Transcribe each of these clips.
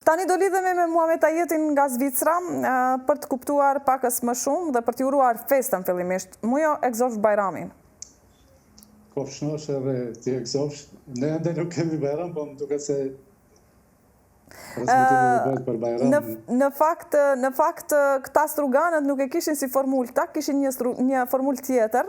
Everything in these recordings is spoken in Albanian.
Tani do lidhemi me Muhamet Ajetin nga Zvicra për të kuptuar pakës më shumë dhe për t'i uruar festën fillimisht. Mujo e gëzofsh Bajramin. Kofsh shnosh edhe ti e gëzofsh. Ne ende nuk kemi Bajram, po më duket se transmetimi bëhet për Bajram. Në, në fakt, në fakt këta struganët nuk e kishin si formulë, këta kishin një stru, një formulë tjetër,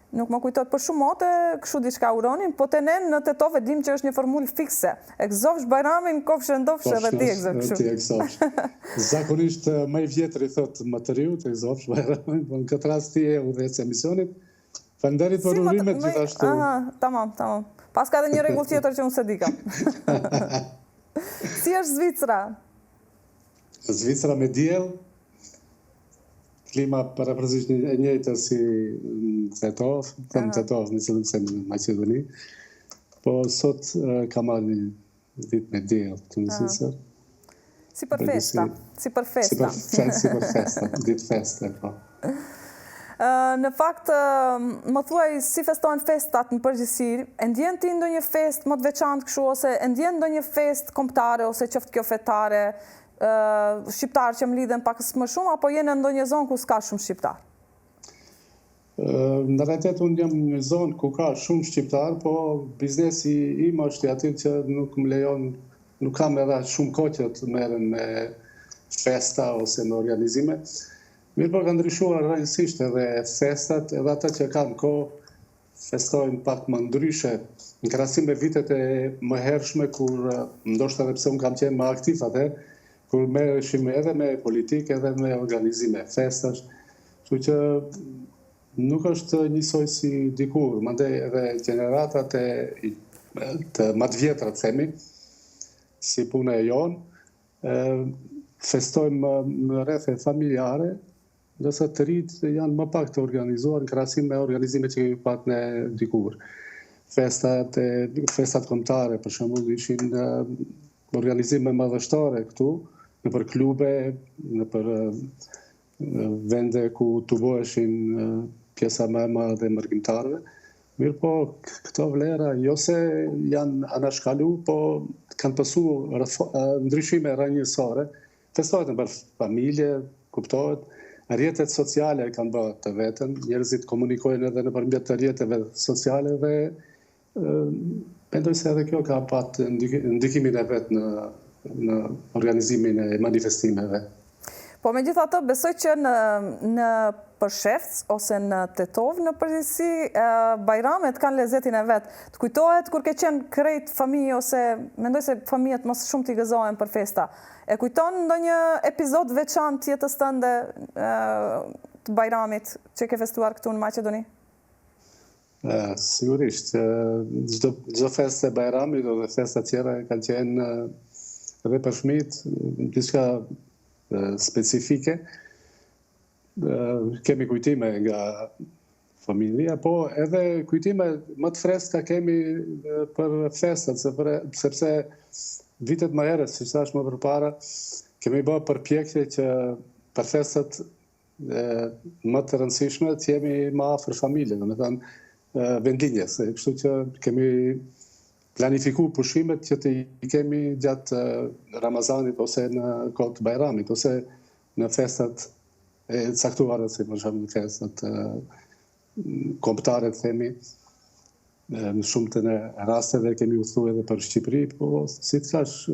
Nuk më kujtohet për shumë mote, kështu diçka uronin, po te ne në Tetovë e dimë që është një formulë fikse. E gëzofsh Bajramin, kofsh shëndofsh edhe ti e gëzofsh. Ti e gëzofsh. Zakonisht më i vjetri thotë më të riut, e gëzofsh Bajramin, po në këtë rast ti je udhëheqëse e emisionit. Faleminderit për urimet gjithashtu. Aha, tamam, tamam. Paska edhe një rregull tjetër që unë s'e dikam. Si është Zvicra? Zvicra me diell, Klima përafërsisht e njëjta si në Tetovë, them Tetovë, në qëllim se në Maqedoni. Po sot ka marrë një ditë me diell këtu në Zvicër. Si për festa, si për festa. Si për festa, ditë feste, po. Në fakt, më thuaj si festohen festat në përgjithësi, e ndjen ti ndonjë festë më të veçantë kështu ose e ndjen ndonjë festë kombëtare ose qoftë kjo fetare, shqiptarë që mblidhen pakës më shumë apo je në ndonjë zonë ku s'ka shumë shqiptarë? Në realitet unë jam në një zonë ku ka shumë shqiptarë, po biznesi im është i atillë që nuk më lejon, nuk kam edhe shumë kohë që të merrem me festa ose me organizime. Mirëpo ka ndryshuar rrënjësisht edhe festat, edhe ata që kanë kohë festojnë pak më ndryshe në krahasim me vitet e mëhershme kur ndoshta edhe pse unë kam qenë më aktiv atëherë, kur merreshim edhe me politikë edhe me organizime festash, kështu që nuk është njësoj si dikur, mandej edhe gjeneratat e të më të vjetra të themi, si puna e jonë, festojmë në rrethe familjare, Ndërsa të rinjtë janë më pak të organizuar në krahasim me organizimet që kemi pat ne dikur. Festat e festat kombëtare për shembull ishin organizime madhështore këtu, nëpër klube, nëpër vende ku tuboheshin pjesa më e madhe e mërgimtarëve. Mirëpo, këto vlera jo se janë anashkalu, po kanë pësu ndryshime rrënjësore Festohet nëpër familje, kuptohet, rrjetet sociale kanë bërë të vetën, njerëzit komunikojnë edhe nëpërmjet të rrjeteve sociale dhe mendoj se edhe kjo ka pat ndikimin e vet në në organizimin e manifestimeve. Po megjithatë besoj që në në Përshefc ose në Tetovë në përgjithësi Bajramet kanë lezetin e vet. Të kujtohet kur ke qenë krejt fëmijë ose mendoj se fëmijët më së shumti gëzohen për festa. E kujton ndonjë epizod të veçantë të jetës tënde të Bajramit që ke festuar këtu në Maqedoni? Sigurisht, çdo çdo festë e Bajramit dhe festa tjera kanë qenë edhe për fëmijët diçka specifike. Kemi kujtime nga fëmijëria, po edhe kujtime më të freskëta kemi për festat, sepse vitet më herët, siç thashë më përpara, kemi bërë përpjekje që për festat më të rëndësishme të jemi më afër familjes, domethënë vendlindjes, kështu që kemi planifiku pushimet që t'i kemi gjatë Ramazanit ose në kohë të Bajramit ose në festat e caktuara, si për shembull festat kombëtare të themi, në shumë të rasteve kemi udhëtu edhe për Shqipëri, po si të thashë,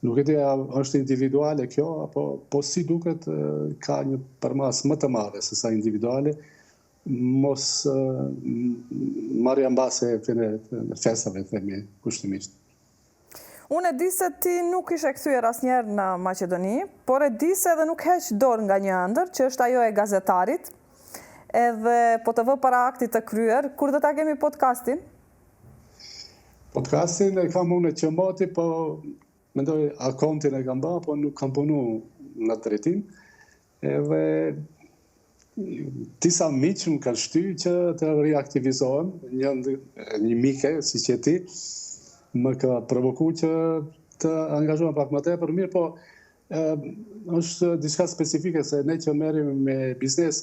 nuk e di a është individuale kjo, apo po si duket ka një përmasë më të madhe se sa individuale, mosmarrja mbase e festave, themi, kushtimisht. Unë e di se ti nuk ishe kthyer asnjëherë në Maqedoni, por e di se edhe nuk heq dorë nga një ëndërr, që është ajo e gazetarit. Edhe po të vë para aktit të kryer, kur do ta kemi podcastin? Podcastin e kam unë që moti, po mendoj akontin e kam ba, po nuk kam punu në atë drejtim. Edhe disa miq më kanë shty që të riaktivizohem, një, një mike, siç je ti, më ka provoku që të angazhohem pak më tepër, mirëpo, është diçka specifike se ne që merremi me biznes,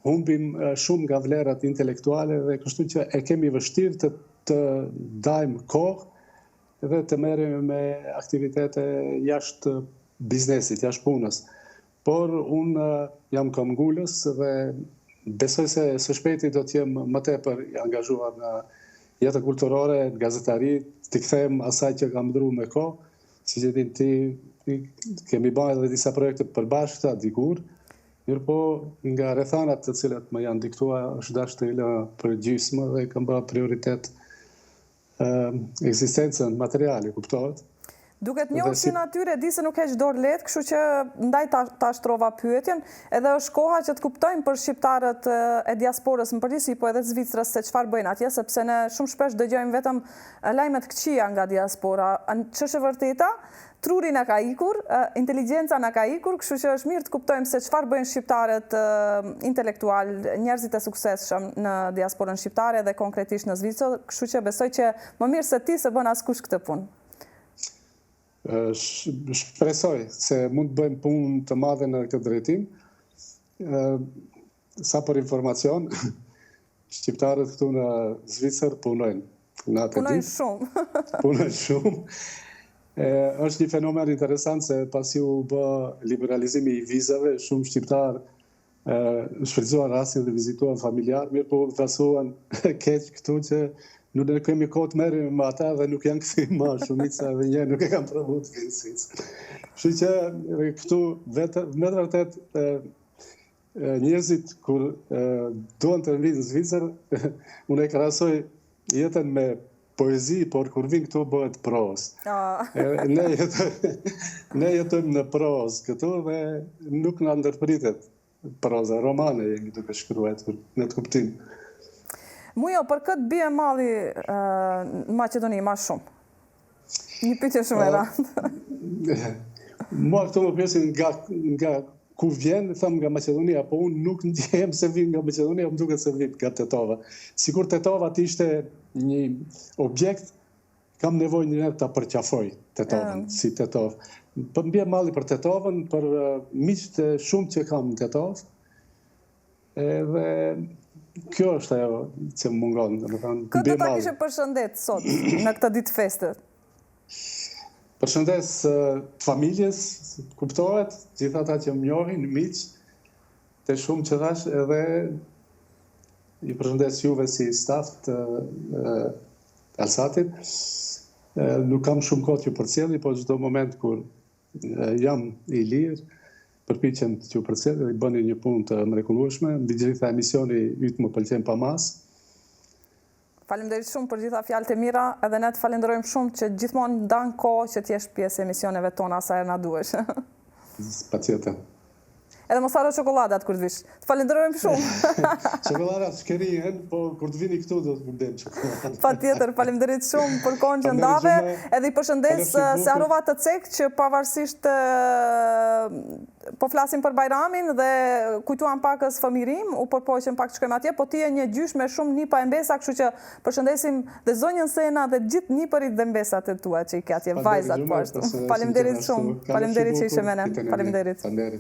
humbim shumë nga vlerat intelektuale dhe kështu që e kemi vështirë të, të dajmë kohë. dhe të merremi me aktivitete jashtë biznesit, jashtë punës. Por unë jam këmbëngulës dhe besoj se së shpejti do të jem më tepër i angazhuar në jetën kulturore, në gazetari, t'i kthehem asaj që kam ndrru me kohë, siç e din ti, kemi ba edhe disa projekte të përbashkëta dikur, mirëpo nga rrethanat të cilat më janë diktua, është dashtë t'i lë për gjysmë dhe kam ba prioritet ekzistencën materiale, kuptohet. Duke të njohur si natyrë, e di se nuk heq dorë lehtë, kështu që ndaj ta, ta shtrova pyetjen, edhe është koha që të kuptojmë për shqiptarët e diasporës në përgjithësi, po edhe të Zvicrës se çfarë bëjnë atje, sepse ne shumë shpesh dëgjojmë vetëm lajme të këqija nga diaspora. Ç'është e vërteta? Truri na ka ikur, inteligjenca na ka ikur, kështu që është mirë të kuptojmë se çfarë bëjnë shqiptarët intelektualë, njerëzit e suksesshëm në diasporën shqiptare dhe konkretisht në Zvicër, kështu që besoj që më mirë se ti s'e bën askush këtë punë. Shpresoj se mund të bëjmë punë të madhe në këtë drejtim. Sa për informacion, shqiptarët këtu në Zvicër punojnë natë e ditë. Punojnë shumë. punojnë shumë. E, është një fenomen interesant se pasi u bë liberalizimi i vizave, shumë shqiptarë shfrytëzuan rastin dhe vizituan familjarë, mirëpo u pasuan keq këtu që nuk ne kemi kohë të merremi me ata dhe nuk janë kthy ma shumica edhe një nuk e kanë provu të vinë Zvicër. Kështu që këtu vetë me të vërtetë Njerëzit kur duan të vinë në Zvicër, unë e krahasoj jetën me poezi, por kur vinë këtu bëhet prozë. Ah. Ne jetojmë ne jetojmë në prozë këtu dhe nuk na ndërpritet proza, romane jemi duke shkruar në atë kuptim. Mujo, për kë të bie malli në Maqedoni ma shumë? Një pyetje shumë e rëndë. Mua këtu më pyesin nga nga ku vjen, them nga Maqedonia, po unë nuk ndjehem se vij nga Maqedonia, më duket se vij nga Tetova. Sikur Tetova të ishte një objekt, kam nevojë një herë ta përqafoj Tetovën, si Tetovë. Po më bie malli për Tetovën, për miqtë shumë që kam në Tetovë, Edhe kjo është ajo që më mungon, domethënë, Kë do ta kishe përshëndet sot në këtë ditë feste? Përshëndes të familjes, kuptohet, gjithë ata që më njohin, miq, të shumë që thash edhe ju përshëndes juve si staf të Alsatit. Nuk kam shumë kohë t'ju përcjelli, po çdo moment kur Jam i lirë, përpiqem t'ju përcjell dhe bëni një punë të mrekullueshme. Mbi të gjitha emisioni yt më pëlqen pa masë. Faleminderit shumë për gjitha fjalët e mira, edhe ne të falenderojmë shumë që gjithmonë ndan kohë që të jesh pjesë e emisioneve tona sa herë na duhesh. Patjetër. Edhe mos harro çokolladat kur të vish. Të falenderojmë shumë. Çokolladat shkrihen, po kur të vini këtu do të blejmë çokolladat. Patjetër, faleminderit shumë për kohën që ndave. Edhe i përshëndes se harrova të cek që pavarësisht po flasim për Bajramin dhe kujtuam pakës fëmijërinë, u përpoqëm pak të shkojmë atje, po ti je një gjysh me shumë nipa e mbesa, kështu që përshëndesim dhe zonjën Sena dhe gjithë nipërit dhe mbesat e tua që i ke atje, vajzat po ashtu. Faleminderit shumë. Faleminderit që ishe me ne. Faleminderit.